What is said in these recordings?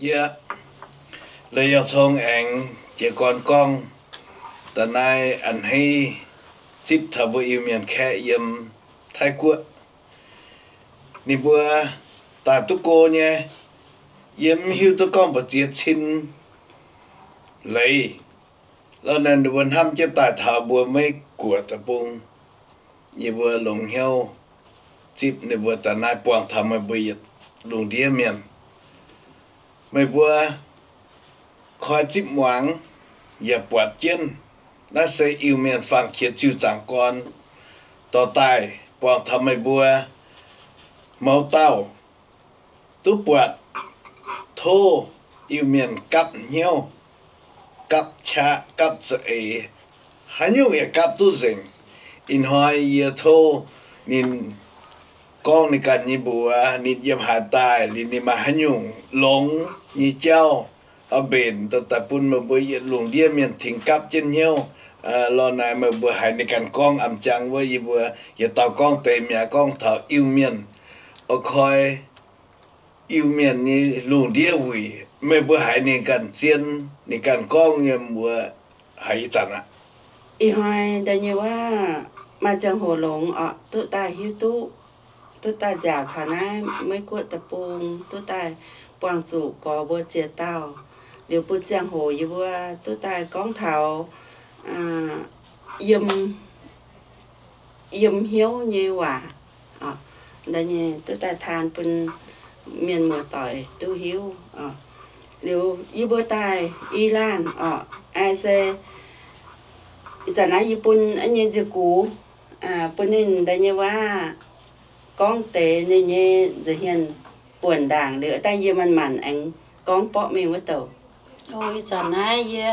Yie, Leiz Yauh Cong, aengx jiez gorn gorngv da'naaiv a'hneiv zipv taux mbuo Iu-Mienh kaeqv yiem Taiv-Guoqv. Ninh mbuo daaih duqv go nyei, yie mv hiuv duqv gorngv mbu'ziex cin leiz. Lorqc, naaiv ninh mbuo hnamv jienv daaih taux mbuo Meiv Guoqv deic-bung. Yie mbuo longx hnyouv zipv ninh mbuo da'naaiv buangh taux meih mbuo yietc lungh ndiev mienh. Meih mbuo koi zipv muangx yaac buatc jienv, naaiv se Iu-Mienh fangx qiex ziuh zaangc gorn dorh daaih buangh taux meih mbuo mouz dauh duqv buatc. Tov Iu-Mienh gapv hnyouv, gapv qaqv, gapv za'eix, haaix nyungc yaac gapv duqv nzengc. Ih hnoi yie tov ninh gorngv ninh ganh nyei mbuox, ninh yiem haaix daaih, liuz ninh maaih haaix nyungc longx nyei jauv oix mbenc daaih bun meih mbuo yietc lungh ndiev mienh tengx gapv jienv hnyouv. Lorqc, naaiv meih mbuo haiz ninh ganh gorngv, a'jangv wuov yie mbuo yietc dauh gorngv deix mi'aqv, gorngv taux Iu-Mienh. Oix koi Iu-Mienh nyei lungh ndiev wuic, meih mbuo haiz ninh ganh zien, ninh ganh gorngv nyei, mbuo haiz ih zanc aqv. Ih hnoi da'nyeic wuov maaih ziangh hoc longx orqc, duqv daaih hiuv duqv, duqv daaih nziaauc taux naaiv Meiv Guoqv deic-bung, duqv daaih buangh zuqc gorx mbuo ziex dauh. Liuz bun ziangh hoc yie mbuo duqv daaih gorngv taux yiem, yiem hnyouv nyei waac. Da'nyeic duqv daaih taan bun mienh muoz-doic duqv hiuv. Liuz yie mbuo daaih i laanh orqc, se ih zanc naaiv yie bun nyei nziec gux bun ninh da'nyeic wuov gorngv deix ninh nyei nza'hmien buonc ndaangc, liuz daaih yie manc-manc aengx gorngv borqv mingh wuov douc. O, ih zanc naaiv yie,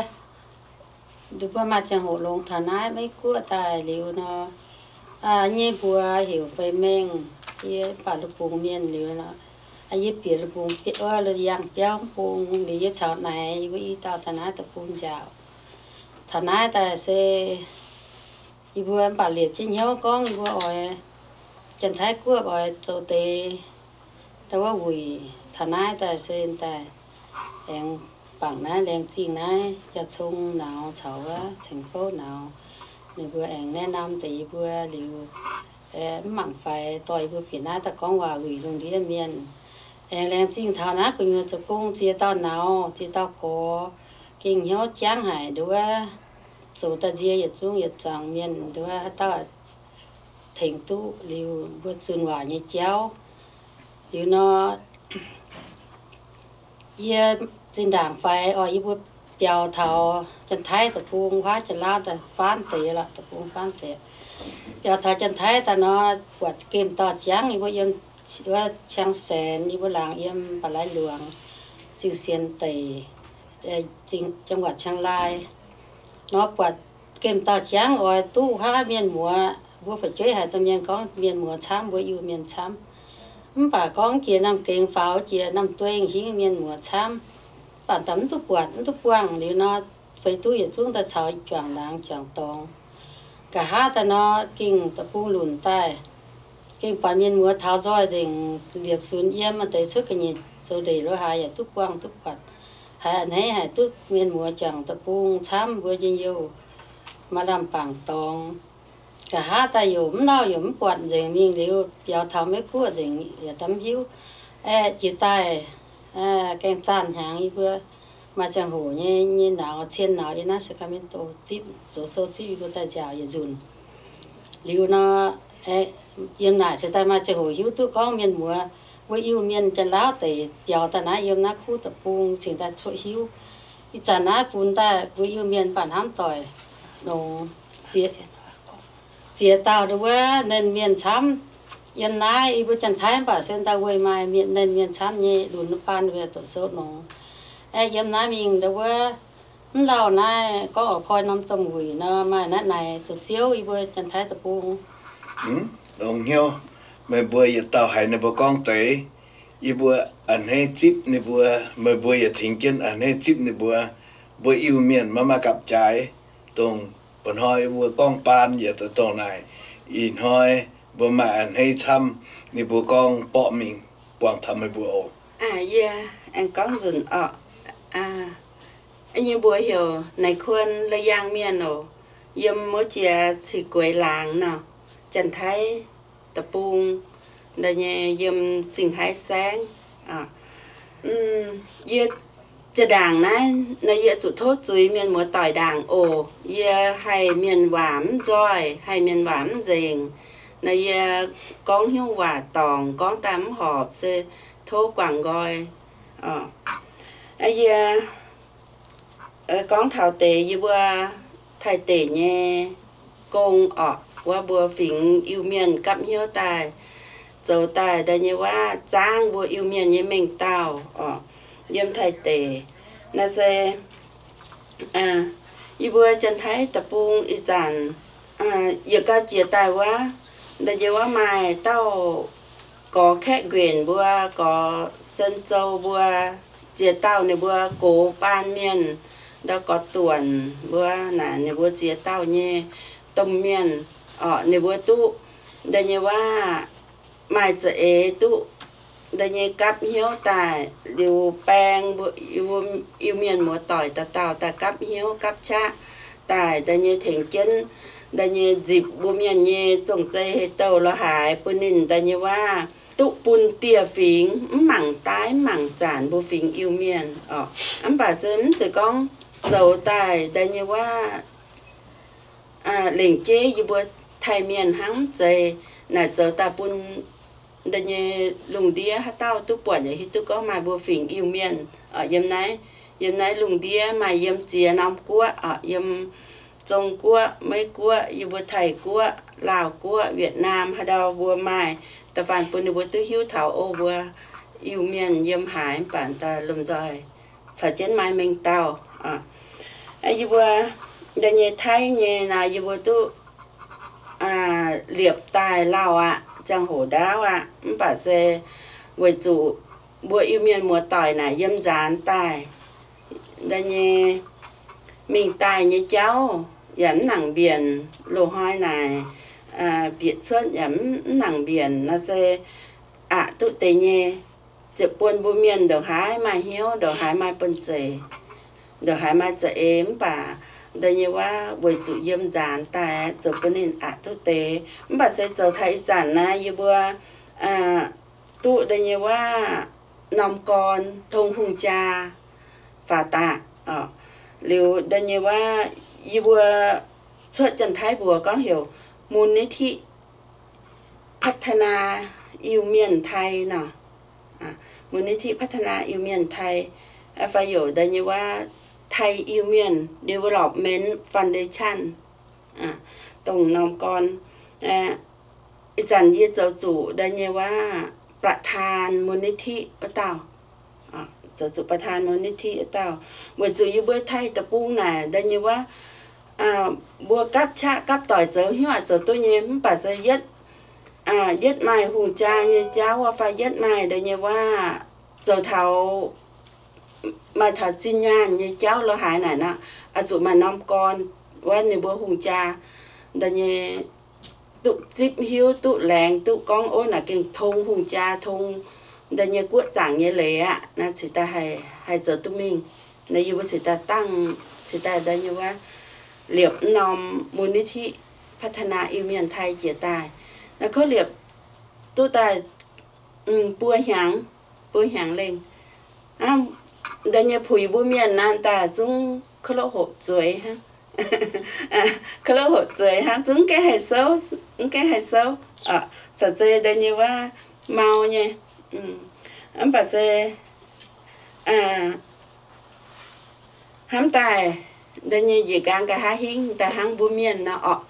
ninh mbuo maaih ziangh hoc longx taux naaiv Meiv Guoqv daaih liuz nor, nyei mbuox heuc Feix Mengh, yie mv baac Lu Bungx mienh liuz nor, yie bieqc Lu Bungx, yangh biauv bung liuz yie caux naaic yie mbuo i dauh taux naaiv deic-bung nziaauc. Taux naaiv daaih se yie mbuo mv baac liepc jienv hnyouv gorngv yie mbuo oix, Janx-Taiv Guoqv oix zoux deix ndau wuov wuic. Taux naaiv daaih se daaih aengx bangc naaiv Laengz Zingh naaiv, Yauh Cong nauz caux wuov Ceng Bouv nauz, ninh mbuo aengx naeqv norm deix yie mbuo liuz, mv mangc faix dorh yie mbuo bieqc naaiv daaih gorngv waac wuic lungh ndiev mienh. Aengx laengz zingh taux naaiv gu'nyuoz zoux gong ziex dauh nauz, ziex dauh gorx, gengh hnyouv jangv haic nduov, zoux daaih nzie yietc zungv yietc zuangx mienh nduov haaix dauh tengx duqv liuz mbuo zunh waac nyei jauv. Liuz nor, yie zinh ndaangc faix oix yie mbuo biaux taux Janx-Taiv deic-bung, huaav Janx-Lauv daaih faanv deix lorqc, deic-bung faanv deix. Biaux taux Janx-Taiv daaih nor, buatc gemh dauh jangv yie mbuo yiem wuov Ciang Saenx, yie mbuo laangz yiem Ba'laiv Luangx, Zingh Sien deic, จังหวัดเชียงราย nor, buatc gemh dauh jangv oix duqv huaav mienh muoz. Mbuo fu'jueiv haiz domh mienh gorngv mienh muoz camv, mbuo Iu-Mienh camv. Mv baac gorngv jiex norm gengx faaux jiex norm dueiv hingv mienh muoz camv. Mv baac daaih mv duqv buatc, mv duqv buangh liuz nor, feix duqv yietc zungv daaih caux juangc laangz juangc dorngx. Nqa'haav daaih nor, gengh deic-bung lunc daaih, gengh buatc mienh muoz taux nzoih nzengc, liepc sunx yiem maaih deix cuotv ga'nyiec zoux ndeic lo haaix yaac duqv buangh duqv buatc. Haiz a'hneiv haic duqv mienh muoz juangc deic-bung camv, mbuo njien-youh maaih lamh bangc dorngx. Nqa'haav daaih yaac mv lauh yaac mv buatc nzengc mingh liuz, biaux taux Meiv Guoqv nzengc yaac da'mv hiuv. Aeqv, jiex daaih gaeng zaanh hnyangx yie mbuo maaih ziangh hoc nyei, nyei nauz, cien nauz yiem naaiv Sacramento zipv, zoux sou zipv yie mbuo daaih nziaauc yietc nzunc. Liuz nor, yiem naaic se daaih maaih ziangh hoc hiuv duqv gorngv mienh muoz, mbuo Iu-Mienh Janx-Lauv deic biaux daaih naaiv yiem naaiv kuv deic-bung cingx daaih cuotv hiuv. Ih zanc naaiv funx daaih mbuo Iu-Mienh mv baac hnamv doic nongx ziex dauh wuov nernh mienh camv. Yiem naaiv yie mbuo Janx-Taiv mv baac se daaih weic maaih mienh, nernh mienh camv nyei, lunx baan weic doqc sou nongx. Aeqv, yiem naaiv mingh ndau wuov mv lauh naaiv gorngv oix koi norm domh wuic nor, maaih naaiv naaic zoux ziouv yie mbuo Janx-Taiv deic-bung. Longx hnyouv, meih mbuo yietc dauh haiz ninh mbuo gorngv deix, yie mbuo a'hneiv zipv ninh mbuo, meih mbuo yietc tengx jienv a'hneiv zipv ninh mbuo. Mbuo Iu-Mienh maiv maaih gapv-jaaix, dongh mba'hnoi mbuo gorngv baan yaac dongh naaic. Ih hnoi mbuo maaih a'hneiv camv, ninh mbuo gorngv borqv mingh buangh taux meih mbuo oc. Yie aengx gorngv nzunc orqc. Nyei mbuox heuc Naaic Kuon, La'yangh mienh oc. Yiem wuov jiex Cih Gueix Laangz nor, Janx-Taiv deic-bung, nyei yiem Zingh Haaix Saengv. Yie jiex ndaangc naaiv nor, yie zuqc tov zuiz mienh muoz-doic ndaangc oc. Yie haih mienh waac mv nzoih, haih mienh waac mv nzengc. Nor yie gorngv hnyouv waac dorngc, gorngv daaih mv horpc, se tov guangc nqoi. Yie gorngv taux deix yie mbuo Taiv deic nyei gong orqc, wuov mbuo fingx Iu-Mienh gapv hnyouv daaih, zoux daaih nyei waac zaangv mbuo Iu-Mienh nyei mengh dauh orqc, yiem Taiv deic. Naaiv se yie mbuo Janx-Taiv deic-bung ih zanc yietc gau jiex daaih wuov, nyei wuov maaih dauh gorx kaeqv nquenc mbuo, gorx sen zou mbuo, ziex dauh ninh mbuo gox baan mienh, ndau gorx duonc mbuo naaic ninh mbuo ziex dauh nyei domh mienh orqc, ninh mbuo duqv nyei waac maaih za'eix duqv nyei gapv hnyouv daaih liuz baeng mbuo Iu-Mienh muoz-doic dauh dauh daaih gapv hnyouv gapv qaqv daaih nyei tengx jienv nyei nzipc mbuo mienh nyei zong-zei hei douh lorz haaix bun ninh nyei waac duqv bun dieh fingx, mv mangc daaih mv mangc zanc mbuo fingx Iu-Mienh orqc. Mv baac se mv zeiz gorngv zoux daaih nyei waac lengc jeiv yie mbuo Taiv mienh hnangv mv zeiz, naaic zoux daaih bun nyei lungh ndiev haaix dauh duqv buatc yaac hiuv duqv gorngv maaih mbuo fingx Iu-Mienh. Yiem naaiv, yiem naaiv lungh ndiev maaih yiem ziex norm guoqv, yiem Zong Guoqv, Meiv Guoqv, yie mbuo Taiv Guoqv, Laauh Guoqv, Wietc Naam haaix ndau mbuo maaih, da'faanh bun ninh mbuo duqv hiuv taux o mbuo Iu-Mienh yiem haaix, mv baac daaih lomh nzoih caux jienv maaih mengh dauh. Yie mbuo nyei Taiv nyei naaic yie mbuo duqv liepc daaih lauh aqv, ziangh hoc ndaauv aqv. Mv baac se weic zuqc mbuo Iu-Mienh muoz-doic naaic yiem nzaanx daaih nyei mingh daaih nyei jauv yaac mv nangc mbienc. Loz-hnoi naaic bieqc cuotv yaac mv nangc mbienc nor se aqc duqv deix nyei. Ziepc buon mbuo mienh ndongc haaix maaih hnyouv, ndongc haaix maaih buonv-zeic, ndongc haaix maaih za'eix, mv baac nyei waac weic zuqc yiem nzaanx daaih zoux bun ninh aqc duqv deix. Mv baac se zoux taux ih zanc naaiv yie mbuo duqv nyei waac norm gorn tong hungh jaa faaux daaih. Liuz nyei waac yie mbuo cuotv Janx-Taiv mbuox gorngv heuc มูลนิธิพัฒนา Iu-Mienh Taiv nor, มูลนิธิพัฒนา Iu-Mienh Taiv, fai heuc nyei waac Thai Iu-Mienh Development Foundation, dongh norm gorn. Ih zanc yie zoux zuqc nyei waac ประธานมูลนิธิ wuov dauh, zoux zuqc ประธานมูลนิธิ wuov dauh. Weic zuqc yie mbuo Taiv deic-bung naaic nyei waac mbuo gapv qaqv gapv doic zoux hnyouv zoux duqv nyei, mv baac se yietv, yietv maaih hungh jaa nyei jauv fai yietv maaih nyei waac zoux taux, maaih taux zinh nyaanh nyei jauv lorz haaix naaic nor, oix zuqc maaih norm gorn wuov ninh mbuo hungh jaa nyei duqv zipv hiuv, duqv laengz, duqv gorngv ov naaic gengh tong hungh jaa, tong nyei guoqv zaangc nyei leiz aqv. Naaiv cingx daaih haih zoux duqv mingh. Naaiv yie mbuo cingx daaih dangh, cingx daaih nyei waac liepc norm มูลนิธิพัฒนา Iu-Mienh Taiv jiex daaih. Naaiv kouv liepc duqv daaih buo hnyangx, buo hnyangx lengh. Aa, nyei puix mbuo mienh naaiv daaih zungv kouv loqv hoqc zueiz hnangv. Kouv loqv hoqc zueiz hnangv, zungv mv gaengh haih souv, mv gaengh haih souv. Caux zei nyei waac mau nyei. Mv baac se hnamv daaih nyei njiec nqaang nqa'haav hingv daaih hnangv mbuo mienh nor orqc.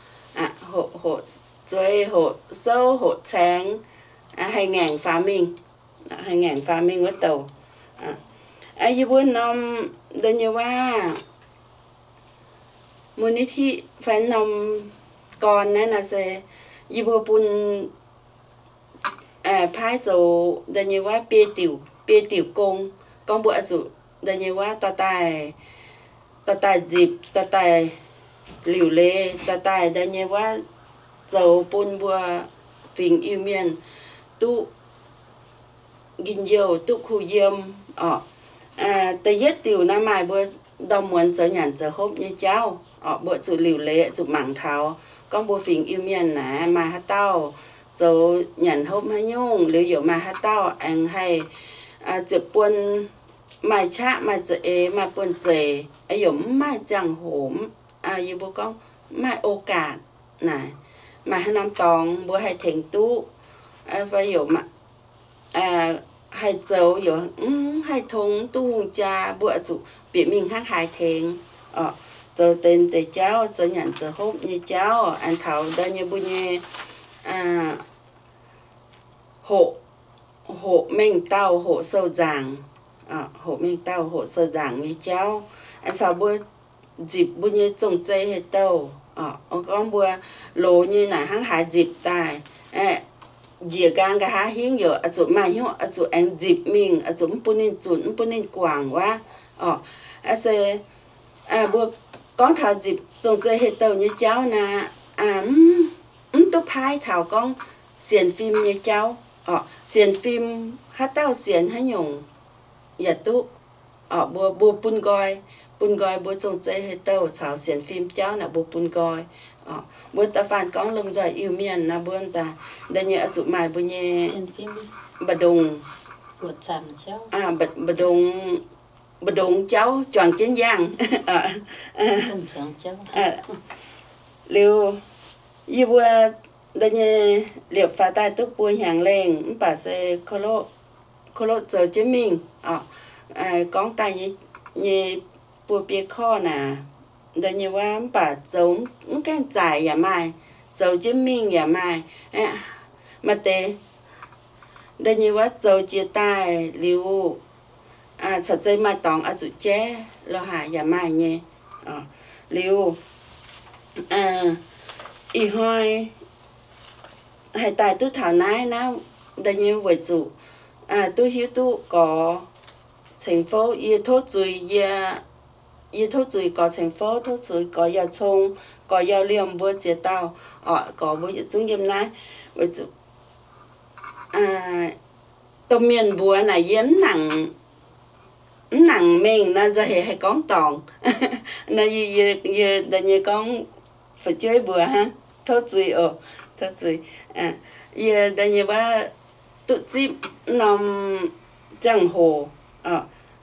Hoqc zueiz, hoqc souv, hoqc caengx, haih ngaengc faaux mingh, haih ngaengc faaux mingh wuov douc. Yie mbuo norm nyei waac มูลนิธิ fai norm gorn naaiv nor se yie mbuo bun paaiv zoux nyei waac biei diuc, biei diuc gong. Gorngv mbuo oix zuqc nyei waac dorh daaih, dorh daaih nzipc, dorh daaih liuc leiz, dorh daaih nyei waac zoux bun mbuo fingx Iu-Mienh duqv njien-youh duqv kuh yiem orqc. Da'yietv diuc naaiv maaih mbuo ndorm muonz zoux nyanc zoux hopv nyei jauv orqc. Mbuo zuqc liuc leiz, zuqc mangc taux gorngv mbuo fingx Iu-Mienh naaic maaih haaix dauh zoux nyanc hopv haaix nyungc, liuz yaac maaih haaix dauh aengx haih ziepc buon, maaih qaqv, maaih za'eix, maaih buonv zeic, yaac mv maaih ziangh hoc, yie mbuo gorngv mv maaih โอกาส naaic, maaih haaix norm dorngx mbuo haih tengx duqv, fai yaac haih zoux yaac mv haih tong, mv duqv hungh jaa, mbuo oix zuqc bieqc mingh hnangv haaix tengx orqc. Zoux deix deix jauv, zoux nyanc zoux hopv nyei jauv, aengx taux ndau nyei mbuo nyei hoqc, hoqc mengh dauh hoqc sou nzaangc, hoqc mengh dauh hoqc sou nzaangc nyei jauv, aengx caux mbuo nzipc mbuo nyei zong-zei haaix douh, gorngv mbuo loz nyei naaic hnangv haaix nzipc daaih, njiec nqaang nqa'haav hingv yaac oix zuqc maaih hnyouv, oix zuqc aengx nzipc mingh, oix zuqc mv bun ninh zunc, mv bun ninh guangc wuov orqc. Aa se mbuo gorngv taux nzipc zong-zei haaix douh nyei jauv naaic, mv duqv paaiv taux gorngv sienx fim nyei jauv orqc. Sienx fim, haaix dauh sienx haaix nyungc yaac duqv orqc. Mbuo, mbuo bun nqoi, bun nqoi mbuo zong-zei haaix douh caux sienx fim jauv naaic mbuo bun nqoi orqc. Mbuo da'faanh gorngv lomh nzoih Iu-Mienh naaic mbuo daaih ndau nyei oix zuqc maaih mbuo nyei mba'ndongx, mba'ndongx, mba'ndongx jauv juangc jienv yangh. Liuz yie mbuo ndau nyei liepc faaux daaih duqv buo hnyangx lengh mv baac se ko loqv zoux jienv mingh orqc. Gorngv daaih nyei buo biei korv naaic, ndau nyei wuov mv baac zoux mv gaengh zaaic yaac maaih, zoux jienv mingh yaac maaih. Maaih deix ndau nyei wuov zoux jiex daaih liuz, caux zei maaih dorngx oix zuqc jaiv lo haaix yaac maaih nyei. Liuz ih hnoi haih daaih duqv taux naaiv naaiv, ndau nyei weic zuqc duqv hiuv duqv gorx cengx fouv. Yie tov zuiz, yie, yie tov zuiz gorx cengx fouv, tov zuiz gorx yauh cong, gorx yauh liemh mbuo ziex dauh orqc. Gorx mbuo yietc zungv yiem naaiv weic zuqc domh mienh mbuox naaic yie mv nangc, mv nangc mengh nor, nzauh heix haih gorngv dorngc. Nor yie, yie ndau nyei gorngv fu'jueiv mbuox hnangv, tov zuiz oc, tov zuiz. Yie ndau nyei wuov duqv zipv norm ziangh hoc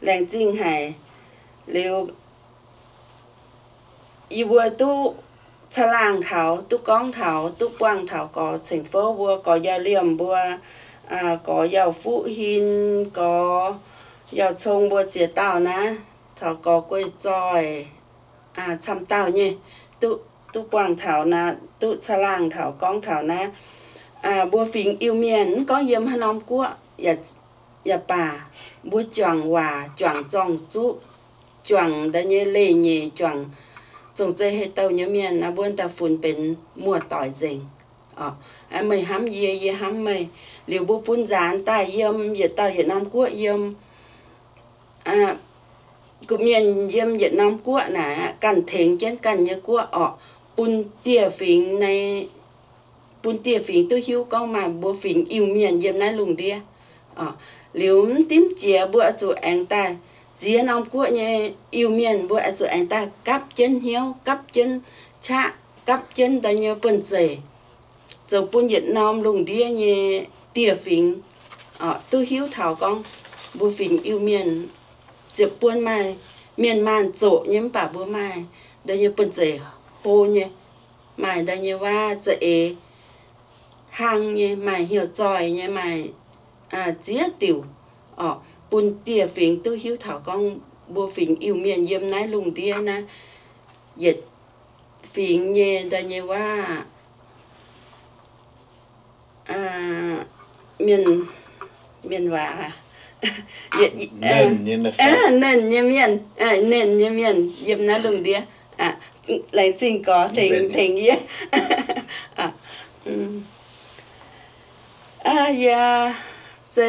laengz zingh haic. Liuz yie mbuo duqv caangh laangh taux, duqv gorngv taux, duqv buangh taux gorx cengx fouv mbuo, gorx yauh liemh mbuo, gorx yauh fuqv hin, gorx yauh cong mbuo ziex dauh naaiv, caux gorx guei zoih camv dauh nyei, duqv, duqv buangh taux naaiv, duqv caangh laangh taux gorngv taux naaiv. Mbuo fingx Iu-Mienh mv gorngv yiem haaix norm guoqv yaac baac, mbuo juangc waac, juangc zorng-zuqv, juangc ndau nyei leiz-nyeic, juangc zong-zei haaix douh nyei mienh, mbuo daaih funx benx muoz-doic nzengc. Meih hnamv yie, yie hnamv meih. Liuz mbuo bun nzaanx daaih yiem yietc dauh yietc norm guoqv yiem, gu'mienh yiem yietc norm guoqv naaic ganh tengx jienv ganh nyei guoqv orqc. Bun dieh fingx nyei, bun dieh fingx duqv hiuv gorngv maaih mbuo fingx Iu-Mienh yiem naaiv lungh ndiev. Liuz mv dimv jiex mbuo oix zuqc aengx daaih ziex norm guoqv nyei Iu-Mienh mbuo oix zuqc aengx daaih gapv jienv hnyouv, gapv jienv qaqv, gapv jienv ndau nyei buonv-zeic, zoux bun yietc norm lungh ndiev nyei dieh fingx duqv hiuv taux gorngv mbuo fingx Iu-Mienh ziepc buonc maaih mienh maanh zoqc nyei mv baac mbuo maaih ndau nyei buonv-zeic hlo nyei, maaih ndau nyei waac za'eix hlang nyei, maaih hnyouv zoih nyei, maaih ziex diuc orqc. Bun dieh fingx duqv hiuv taux gorngv mbuo fingx Iu-Mienh yiem naaiv lungh ndiev naaiv yietc fingx nyei ndau nyei waac, mienh, mienh waac, nenv nyei mienh, nenv nyei mienh yiem naaiv lungh ndiev. Laengz zingh gorx tengx yie. Yie se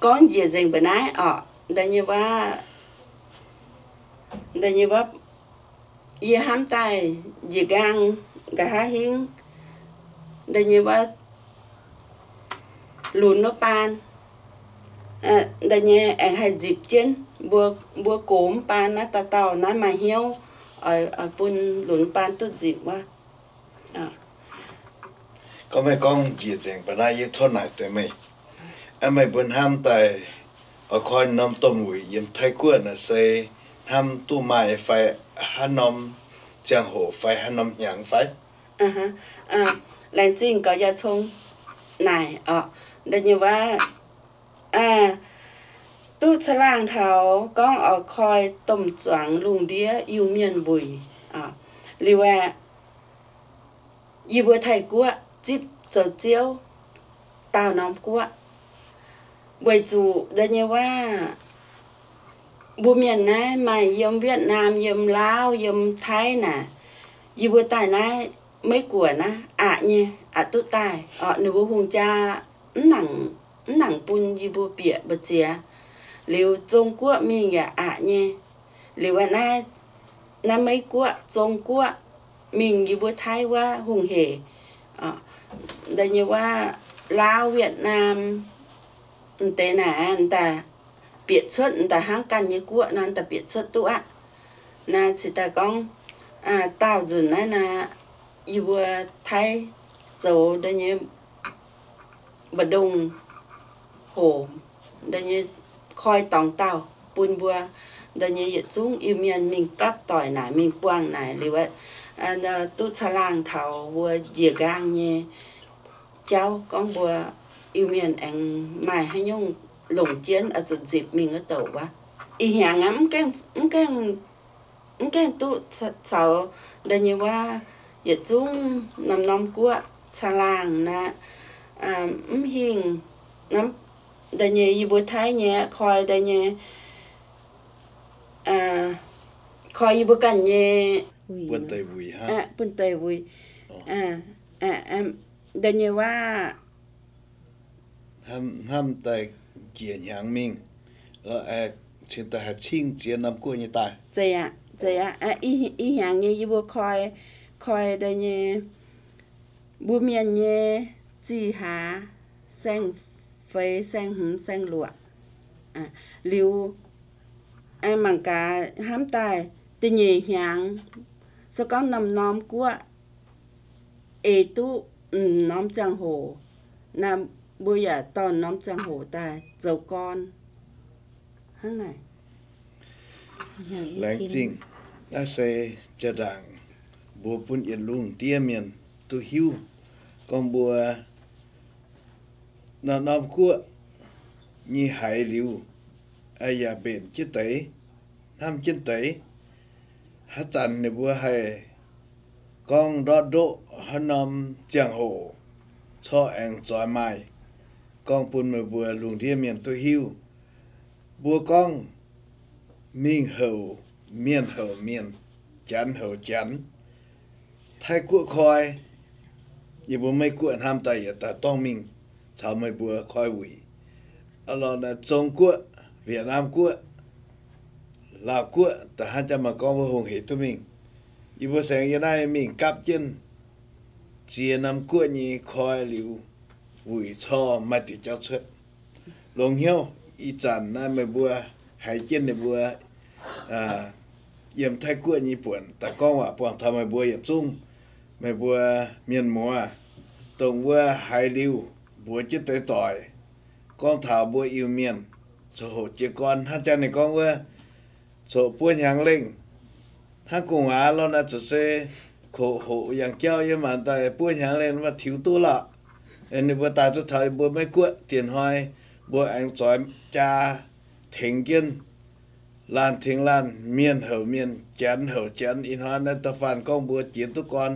gorngv njiec nzengc mba'naaiv orqc, ndau nyei waac, ndau nyei waac, yie hnamv daaih njiec nqaang nqa'haav hingv, ndau nyei waac, lunx wuov baan, da'nyeic aengx haih nzipc jienv. Mbuo gox mv baan naaiv dauh dauh naaiv maaih hnyouv oix bun lunx baan duqv nzipc wuov. Gorngv meih gorngv njiec nzengc ba'naaiv yie tov naaic deix meih, meih mbuo hnamv daaih oix koi norm domh wuic yiem Taiv-Guoqv naaic se hnamv duqv maaih fai haaix norm ziangh hoc fai haaix norm hnyangx fai? Laengz zingh gaux yaac cong naaic oc. Da'nyeic waac, duqv caangh laangh taux gorngv oix koi domh zuangx lungh ndiev Iu-Mienh wuic liuz aeqv, yie mbuo Taiv-Guoqv zipv zoux ziouv daauh norm guoqv, weic zuqc da'nyeic waac mbuo mienh naaiv maaih yiem Wietnam, yiem Laauv, yiem Taiv naaic, yie mbuo daaih naaiv Meiv Guoqv naaiv aqc nyei, aqc duqv daaih oc. Ninh mbuo hungh jaa mv nangc bun yie mbuo bieqc mbu'ziex. Liuz Zong Guoqv mingh yaac aqc nyei. Liuz naaiv, naaiv Meiv Guoqv, Zong Guoqv mingh yie mbuo Taiv wuov hungh hec, da'nyeic waac Laauv, Wietnam, m'deix naaic daaih bieqc cuotv, m'daaih hnangv ganh nyei guoqv naaiv daaih bieqc cuotv duqv aqv. Naaiv cingx daaih gorngv daauh nzunc naaiv naaic, yie mbuo Taiv zoux da'nyeic mba'ndongx hoc, da'nyeic koi dorngx daauh bun mbuo da'nyeic yietc zungv Iu-Mienh mingh gapv doic naaic, mingh buangh naaic liuz, duqv caangh laangh taux mbuo njiec nqaang nyei jauv gorngv mbuo Iu-Mienh aengx maaih haaix nyungc longc jienv oix zuqc nzipc mingh wuov douc wuov. Ih hnyangx aqv, mv gaengh duqv caux da'nyeic waac yietc zungv norm-norm guoqv caangh laangh naaic, mv hingh da'nyeic yie mbuo Taiv nyei koi da'nyeic, koi yie mbuo ganh nyei, bun deix wuic, da'nyeic waac hnamv daaih njiec hnyangx mingh, cingx daaih haih cingv ziex norm guoqv nyei daaih. Zeiz aqv, ih hnyangx nyei yie mbuo koi, koi da'nyeic mbuo mienh nyei zih hlaax, saeng-feix, saeng-hmz, saeng-luoqc. Liuz mangc gaax hnamv daaih da'nyeic hnyangx, se gorngv norm-norm guoqv eix duqv m'norm ziangh hoc, naaiv mbuo yaac dorh norm ziangh hoc daaih zoux gorn hnangv naaic. Laengz zingh. Naaiv se jaa-ndaangc mbuox bun yietc lungh ndiev mienh duqv hiuv gorngv mbuo norm-norm guoqv nyei haiz liuz, yaac mbenc jienv deix, hnamv jienv deix. Haaix zanc ninh mbuo haih gorngv ndortv ndoqv haaix norm ziangh hoc corc aengx zoix maaih, gorngv bun meih mbuo lungh ndiev mienh duqv hiuv. Mbuo gorngv mingh houc mienh houc mienh, janx houc janx. Taiv guoqv koi, yie mbuo Meiv guoqv hnamv daaih yietc daaih dorngv mingh caux meih mbuo koi wuic. Zong guoqv, Wietnam guoqv, Laauv guoqv, da'hnangv jaa maaih gorngv wuov hungh hec duqv mingh. Yie mbuo saengx yie naaiv mingh gapv jienv ziex norm guoqv nyei koi liuz, wuic corc maaih diuc jauv cuotv. Longx hnyouv ih zanc naaiv meih mbuo haiz jienv ninh mbuo yiem Taiv guoqv nyei buonc daaih gorngv waac buangh taux meih mbuo yietc zungv, meih mbuo mienh muoz, dongh wuov haiz liuz mbuox jienv deix doic, gorngv taux mbuo Iu-Mienh coqv hoqc jiez gorn hnangv jaa ninh gorngv wuov, coqv buo hnyangx lengh. Hnangv gu'nguaaz lo naaiv zuqc se koqv hoqc yangh jauv yiem maanc daaih buo hnyangx lengh mv baac tiux duqv lorqc. Ninh mbuo daaih duqv taux yie mbuo Meiv guoqv dieh hnoi, mbuo aengx zoix jaa tengx jienv, laanh tengx laanh, mienh houc mienh, janx houc janx. Ih hnoi naaiv da'faanh gorngv mbuo jiez duqv gorn,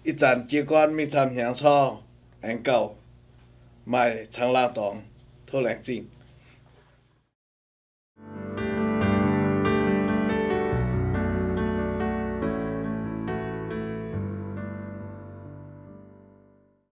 ih zanc jiez gorn mingh camv hnyangx corc aengx gauh maaih caangh laangh dorngx. Tov laengz zingh.